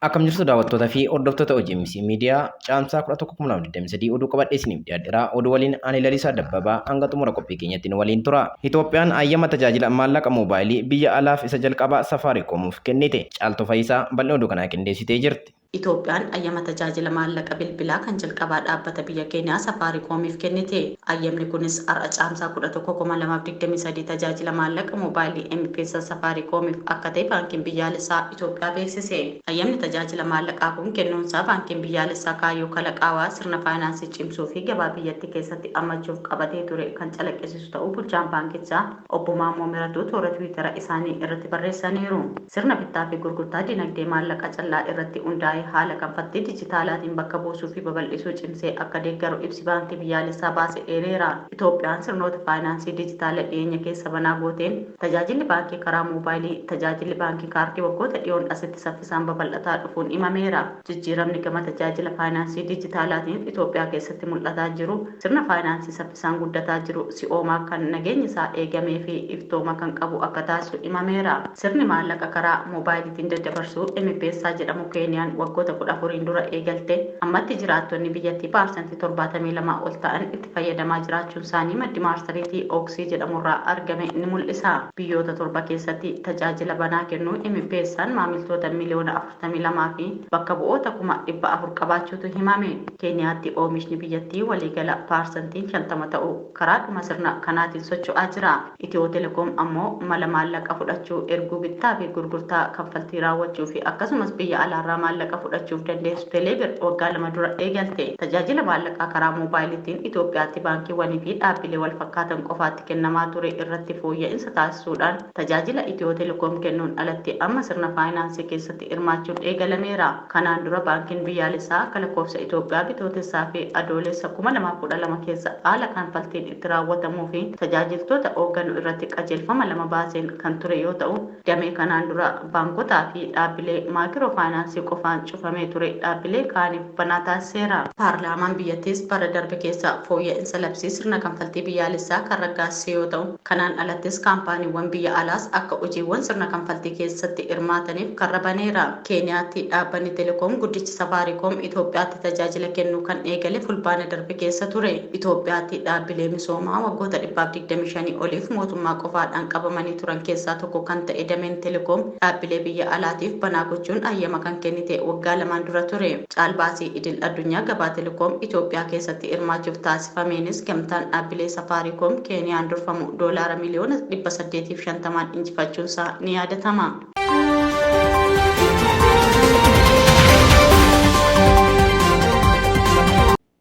Akkam jirtu daawwattoota fi hordoftoota OGMC Miidiyaa Caamsaa 11,2023 oduu qabadhee isiniif dhiyaadheera. Oduu waliin ani Lalisaa Dabbabaa hanga xumura qophii keenyatti nu waliin tura. Itoophiyaan hayyama tajaajila maallaqa moobaayilii biyya alaaf isa jalqabaa Safaariikoomuuf kennite. Caaltuu Fayisaa bal'ina oduu kanaa qindeessitee jirti. Itoophiyaan ayyama tajaajila maallaqa bilbilaa kan jalqabaa dhaabbata biyya Keeniyaa Safaariikoomiif kennite. Ayyamni kunis har'a Caamsaa 11,2023 tajaajila maallaqa moobaayilii M-Pesa Safaariikoomiif akka ta'e Baankiin Biyyaalessaa Itoophiyaa beeksise. Ayyamni tajaajila maallaqaa kun kennuunsaa Baankiin Biyyaalessaa kaayyoo kalaqaawaa sirna faayinaansii cimsuu fi gabaa biyyattii keessatti ammachuuf qabatee ture kan calaqqisiisu ta'uu bulchaan baankichaa Obbo Maammoo Miratuu toora Tiwiitara isaanii irratti barreessaniiru. Sirna bittaa fi gurgurtaa dinagdee maallaqa callaa irratti hundaa'e haala kanfaltii dijitaalaatiin bakka buusuu fi babal'isuu cimsee akka deeggaru ibsi Baankii Biyyaalessaa baase eereera. Itoophiyaan sirnoota faayinaansii dijitaala dhiyeenya keessa banaa gooteen tajaajilli baankii karaa moobaayilii, tajaajilli baankii kaardii waggoota dhiyoon asitti saffisaan babal'ataa dhufuun himameera. Jijjiiramni gama tajaajila faayinaansii dijitaalaatiin Itoophiyaa keessatti mul'ataa jiru sirna faayinaansii saffisaan guddataa jiru si'oomaa kan nageenyi isaa eegamee fi iftooma kan qabu akka taasisu himameera. Sirni maallaqa karaa moobaayiliitiin daddabarsuu M-Pesa jedhamu Keeniyaan waggoota 14n dura eegalte ammatti jiraattonni biyyattii paarsantii 72 ol ta'an itti fayyadamaa jiraachuunsaanii maddi maarsariitii Ooksii jedhamurraa argame ni mul'isa. Biyyoota torba keessatti tajaajila banaa kennuu M-Pesa'n maamiltoota miliyoona 42 fi bakka bu'oota 400,000 qabaachuutu himame. Keeniyaatti oomishni biyyattii waliigala paarsantiin 50 ta'u karaadhuma sirna kanaatiin socho'aa jira. Itiyoo Telekoom ammoo mala maallaqa fudhachuu, erguu, bittaa fi gurgurtaa, kanfaltii raawwachuu fi akkasumas biyya alaarraa maallaqa fudhachuuf dandeessu Teleebir waggaa lama dura eegalte. Tajaajila maallaqaa karaa moobaayiliitiin Itoophiyaatti baankiiwwanii fi dhaabbilee walfakkaatan qofaatti kennamaa ture irratti fooyya'insa taasisuudhaan Tajaajila Itiyoo Telekoom kennuun alatti amma sirna faayinaansii keessatti hirmaachuun eegalameera. Kanaan dura Baankiin Biyyaalessaa akka lakkoofsa Itoophiyaa Bitootessaa fi Adoolessa 2012 keessa haala kanfaltiin itti raawwatamuu fi tajaajiltoota oogganu irratti qajeelfama lama baaseen kan ture yoo ta'u, damee kanaan dura baankotaa fi dhaabbilee maakiroo faayinaansii qofaan cufamee ture dhaabbilee kaaniif banaa taasiseera. Paarlaamaan biyyattiis bara darbe keessa fooyya'insa labsii sirna kanfaltii biyyaalessaa kan raggaasise yoo ta'u, Kanaan alattis kaampaaniiwwan biyya alaas akka hojiiwwan sirna kanfaltii keessatti hirmaataniif karra baneera. Keeniyaatti dhaabbanni telekoom guddichi Safaariikoom Itoophiyaatti tajaajila kennuu kan eegale Fulbaana darbe keessa ture. Itoophiyaatti dhaabbilee misoomaa waggoota 125 oliif mootummaa qofaadhaan qabamanii turan keessaa tokko kan ta'e dameen telekoom dhaabbilee biyya alaatiif banaa gochuun hayyama kan kennite waggaa lamaan dura ture. Caalbaasii idil addunyaa gabaa telekoom Itoophiyaa keessatti hirmaachuuf taasifameenis gamtaan dhaabbilee Safaariikoom Keeniyaan durfamu doolaara miliyoona 850n injifachuunsaa ni yaadatama.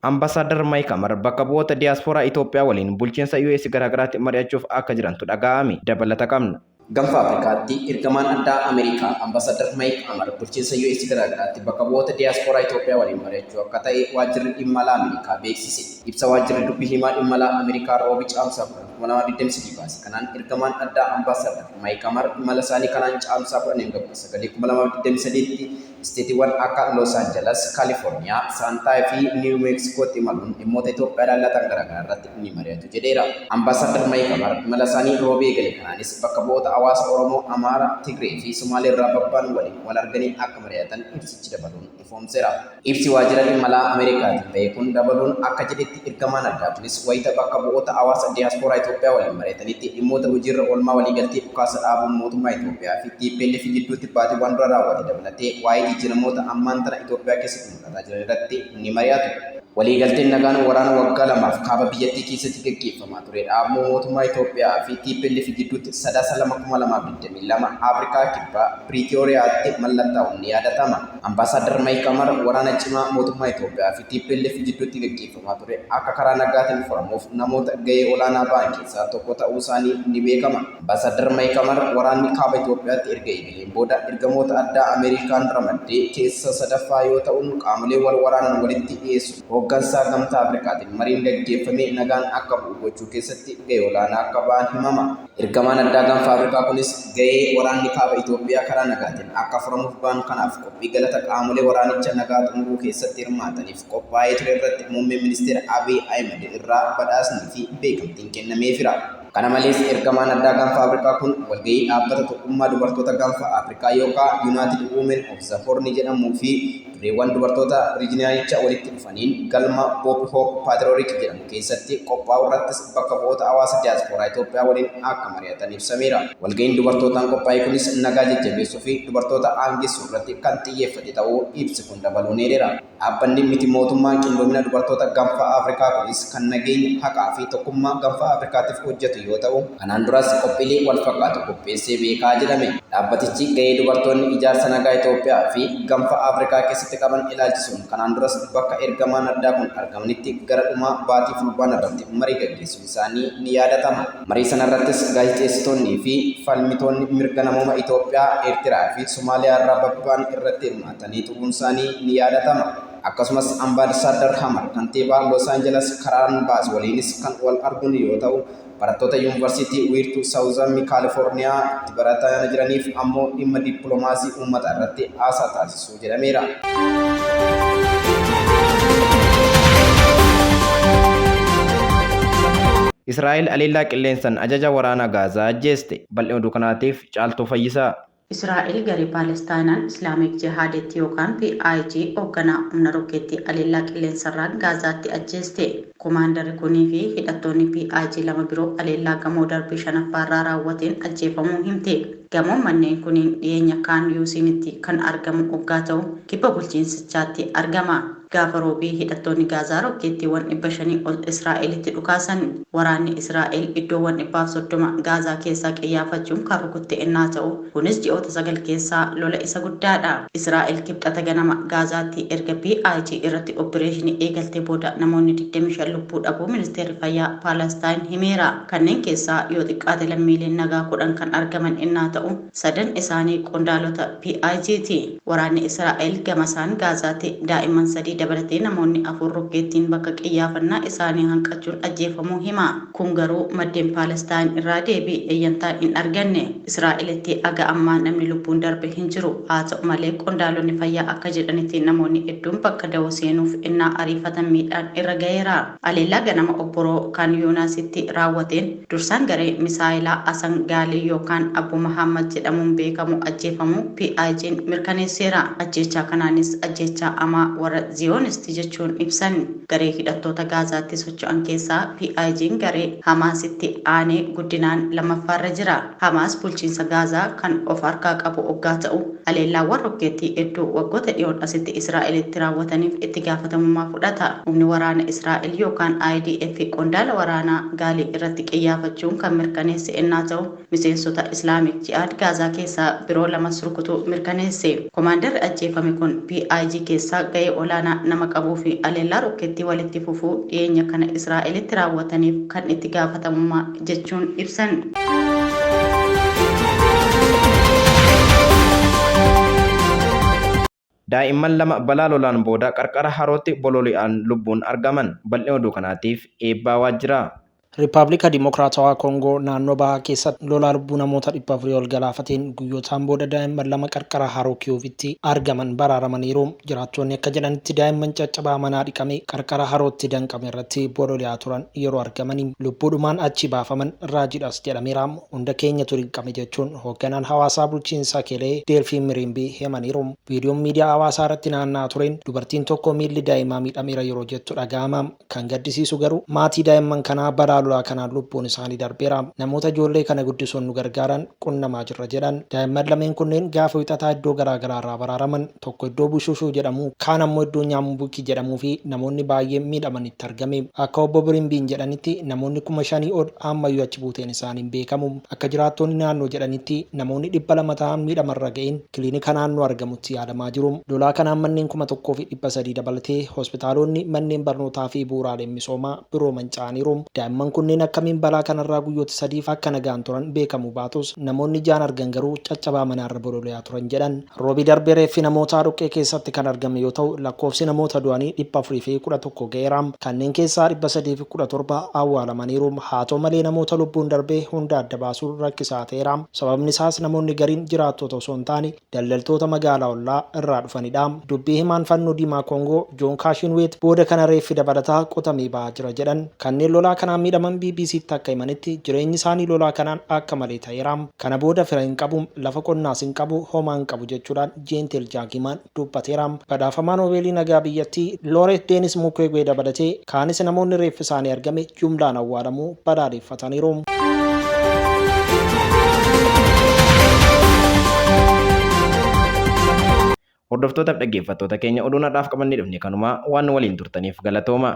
Ambasaaddar Maayik Hamar bakka bu'oota diyaaspooraa Itoophiyaa waliin bulchiinsa US garaagaraatti mari'achuuf akka jirantu dhaga'ame. Dabalata qabna. Ganfa Afrikaatti ergamaan addaa Ameerikaa Ambaasaddar Maayik Hamar bulchiinsa US garaagaraatti bakka bu'oota diyaaspooraa Itoophiyaa waliin mari'achuu akka ta'e Waajjirri Dhimma Alaa Ameerikaa beeksise. Ibsa Waajjirri Dubbi Himaa Dhimma Alaa Ameerikaa Roobi Caamsaa 10, 2023 baase kanaan ergamaan addaa Ambaasaddar Maayik Hamar imala isaanii kanaan Caamsaa 10 hanga 19, 2023tti Isteetiiwwan akka Loos Anjalas, Kaalifoorniyaa, Saantaa fi Niiw Meeksikootti imaluun dhimmoota Itoophiyaa ilaallatan garaagaraa irratti ni mari'atu jedheera. Ambaasaaddar Mayik Hamar imala isaanii Roobii eegale kanaanis bakka bu'oota hawaasa Oromoo, Amaara, Tigree fi Somaaleerraa babba'an waliin wal arganii akka mari'atan ibsichi dabaluun ifoomseera. Ibsi Waajjira Dhimma Alaa Ameerikaatiin bahe kun dabaluun akka jedhetti ergamaan addaa kunis wayita bakka bu'oota hawaasa diyaaspooraa Itoophiyaa waliin mari'atanitti dhimmoota hojiirra oolmaa waliigaltee dhukaasa dhaabuu mootummaa Itoophiyaa fi tplf jidduutti baatiiwwan dura raawwate dabalatee waa'ee jijjiiramoota ammaan tana Itoophiyaa keessatti mul'ataa jiran irratti ni mari'atu. Waliigalteen nagaan waraana waggaa lamaaf kaaba biyyattii keessatti gaggeeffamaa ture dhaabuu mootummaa Itoophiyaa fi tplf jidduutti Sadaasa 2, 2022 Afrikaa Kibbaa, Piriitooriyaatti mallattaa'uun ni yaadatama. Ambaasaaddar Mayik Hamar waraana cimaa mootummaa Itoophiyaa fi tplf jidduutti gaggeeffamaa ture akka karaa nagaatiin furamuuf namoota gahee olaanaa ba'an keessaa tokko ta'uusaanii ni beekama. Ambaasaaddar Mayik Hamar waraanni Kaaba Itoophiyaatti erga eegaleen booda ergamoota addaa Ameerikaan ramadde keessa sadaffaa yoo ta'uun qaamolee wal waraanan walitti dhiyeessuun hooggansaa Gamtaa Afrikaatiin mariin gaggeeffamee nagaan akka bu'u gochuu keessatti gahee olaanaa akka ba'an himama. Ergamaan addaa Gaanfa Afrikaa kunis gahee waraanni Kaaba Itoophiyaa karaa nagaatiin akka furamuuf ba'an kanaaf qophii galata qaamolee waraanicha nagaa xumuruu keessatti hirmaataniif qophaa'ee ture irratti Muummee Ministeera Abiy Ahimad irraa badhaasnii fi beekamtiin kennameefira. Kana malees ergamaan addaa Gaanfa Afrikaa kun walgahii dhaabbata tokkummaa dubartoota Gaanfa Afrikaa yookaa United Women of the Horn jedhamuu fi dureewwan dubartoota riijinaalicha walitti dhufaniin galma Bob Hope Patriotic jedhamu keessatti qophaa'u irrattis bakka bu'oota hawaasa diyaaspooraa Itoophiyaa waliin akka mari'atan ibsameera. Walgahiin dubartootaan qophaa'e kunis nagaa jajjabeessuu fi dubartoota aangessuu irratti kan xiyyeeffate ta'uu ibsi kun dabaluun eereera. Dhaabbanni miti mootummaa Qindoomina Dubartoota Ganfa Afrikaa kunis kan nageenya, haqaa fi tokkummaa Ganfa Afrikaatiif hojjetu yoo ta'u, kanaan duras qophiilee walfakkaatu qopheessee beekaa jedhame. Dhaabbatichi gahee dubartoonni ijaarsa nagaa Itoophiyaa fi Ganfa Afrikaa keessatti qaban ilaalchisuun kanaan duras bakka ergamaan addaa kun argamanitti gara dhuma baatii Fulbaana irratti marii gaggeessuun isaanii ni yaadatama. Marii sanarrattis gaazexeessitoonnii fi falmitoonni mirga namooma Itoophiyaa, Eertiraa fi Somaaliyaa irraa babba'an irratti hirmaatanii turuunsaanii ni yaadatama. Akkasumas Ambaadsaddar Hamar kantiibaa Los Angeles Karaan Baas waliinis kan wal argun yoo ta'u, barattoota Yuunvarsiitii Wiirtuu Saawuzarn Kaalifoorniyaa itti barataa jiraniif ammoo dhimma dippiloomaasii uummataa irratti haasaa taasisuu jedhameera. Israa'el haleellaa qilleensaan ajaja waraanaa Gaazaa ajjeeste. Bal'ina oduu kanaatiif Caaltuu Fayyisaa. Israa'el garee Paalestaayinaan Islaamik Jihaaditti yookaan PIJ hoogganaa humna rokkeettii haleellaa qilleensarraan Gaazaatti ajjeeste. Komaandarri kunii fi hidhattoonni PIJ lama biroo haleellaa gamoo darbii shanaffaarraa raawwateen ajjeefamuu himte. Gamoon manneen kuniin dhiyeenya Kaan Yuusinitti kan argamu hoggaa ta'u kibba bulchiinsichaatti argama. Gaafa roobii hidhattoonni Gaazaa rokkeettiiwwan 500 ol Israa'elitti dhukaasan. Waraanni Israa'el iddoowwan 130 Gaazaa keessaa qiyyaafachuun kan rukutte ennaa ta'u, kunis ji'oota 9 keessaa lola isa guddaadha. Israa'el Kibxata ganama Gaazaatti erga PIJ irratti oppireeshinii eegaltee booda namoonni 25 lubbuu dhabuu ministeerri fayyaa Paalestaayin himeera. Kanneen keessaa yoo xiqqaate lammiileen nagaa 10 kan argaman ennaa ta'u, sadan isaanii qondaalota PIJ ti. Waraanni Israa'el gamasaan Gaazaatti daa'imman sadii dabalatee namoonni afur rokkeettiin bakka qiyyaafannaa isaanii hanqachuun ajjeefamuu hima. Kun garuu maddeen Paalestaayin irraa deebii eeyyantaa hin arganne. Israa'elitti aga ammaa namni lubbuun darbe hin jiru. Haa ta'u malee qondaalonni fayyaa akka jedhanitti namoonni hedduun bakka dawoo seenuuf ennaa ariifatan miidhaan irra gaheera. Haleellaa ganama obboroo Kaan Yuunasitti raawwateen dursaan garee misaayilaa Hasan Gaalii yookaan Abu Mahammad jedhamuun beekamu ajjeefamuu PIJ'n mirkaneesseera. Ajjeechaa kanaanis ajjeechaa hamaa warra Ziyoonisti jechuun ibsan. Garee hidhattoota Gaazaatti socho'an keessaa PIJ'n garee Hamaasitti aanee guddinaan lammaffaarra jira. Hamaas bulchiinsa Gaazaa kan of harkaa qabu oggaa ta'u, haleellaawwan rokkeettii hedduu waggoota dhiyoon asitti Israa'elitti raawwataniif itti gaafatamummaa fudhata. Humni waraana Israa'el yookaan IDF qondaala waraanaa Gaalii irratti qiyyaafachuun kan mirkaneesse ennaa ta'u, miseensota Islaamik Jihaad Gaazaa keessaa biroo lamas rukutuu mirkaneesse. Komaandarri ajjeefame kun PIJ keessaa gahee olaanaa nama qabuu fi haleellaa rokkeettii walitti fufuu dhiyeenya kana Israa'elitti raawwataniif kan itti gaafatamummaa jechuun ibsan. Daa'imman lama balaa lolaan booda qarqara harootti bololi'an lubbuun argaman. Bal'ina oduu kanaatiif Eebbaa Waajjiraa. Rippaablika Dimokiraatawaa Koongoo naannoo bahaa keessatti lolaa lubbuu namoota 400 ol galaafateen guyyootaan booda daa'imman lama qarqara haroo Kiyuuvitti argaman baraaramaniiru. Jiraattoonni akka jedhanitti daa'imman caccabaa manaa dhiqame qarqara harootti danqame irratti bololi'aa turan yeroo argamani lubbuudhumaan achii baafaman raajiidhas jedhameera. Hunda keenyatu dinqame jechuun hoogganaan hawaasaa bulchiinsa Kelee Deelfiin Miriimbii himaniiru. Viidiyoon miidiyaa hawaasaa irratti naanna'aa tureen dubartiin tokko miilli daa'imaa miidhameera yeroo jettu dhaga'ama. Kan gaddisiisu garuu maatii daa'imman kanaa balaa lolaa kanaan lubbuun isaanii darbeera. Namoota ijoollee kana guddisuun nu gargaaran qunnamaa jirra jedhan. Daa'imman lameen kunneen gaafa Wixataa iddoo garaa garaa irraa baraaraman. Tokko iddoo Bushushuu jedhamu, kaan ammoo iddoo Nyaamubukii jedhamuufi namoonni baayyeen miidhamanitti argame. Akka Obbo Birimbiin jedhanitti namoonni 5,000 ol ammayyuu achi buuteen isaanii hin beekamu. Akka jiraattoonni naannoo jedhanitti namoonni 200 ta'an miidhama irra ga'een kiliinika naannoo argamutti yaalamaa jiru. Lolaa kanaan manneen 1,300 dabalatee hospitaaloonni, manneen barnootaa fi bu'uuraaleen misoomaa biroo manca'aniiru. Daa'imman kunneen akkamiin balaa kanarraa guyyoota sadiif akka nagaan turan beekamuu baatus namoonni ijaan argan garuu caccabaa manaarra bololi'aa turan jedhan. Roobii darbe reeffi namootaa dhoqqee keessatti kan argame yoo ta'u, lakkoofsi namoota du'anii 411 ga'eera. Kanneen keessaa 317 awwaalamaniiru. Haa ta'u malee namoota lubbuun darbe hunda adda baasuun rakkisaa ta'eera. Sababni isaas namoonni gariin jiraattoota osoo hin taane daldaltoota magaalaa ollaa irraa dhufanidha. Dubbii himaan Fannoo Diimaa Koongoo Joon Kaashinweet booda kana reeffi dabalataa qotamee ba'aa jira jedhan. Kanneen lolaa kanaan miidhaman miidhaman BBCtti akka himanitti jireenyi isaanii lolaa kanaan akka malee ta'eera. Kana booda fira hin qabu, lafa qonnaas hin qabu, homaa hin qabu jechuudhaan Jeentel Jaagimaan dubbateera. Badhaafamaa Noobeelii nagaa biyyattii Looreet Deenis Mukwegwee dabalatee kaanis namoonni reeffi isaanii argame jumlaan awwaalamuu balaaleffataniiru. Hordoftootaaf dhaggeeffattoota keenya, oduun har'aaf qabannee dhufne kanuma. Waan nu waliin turtaniif galatooma.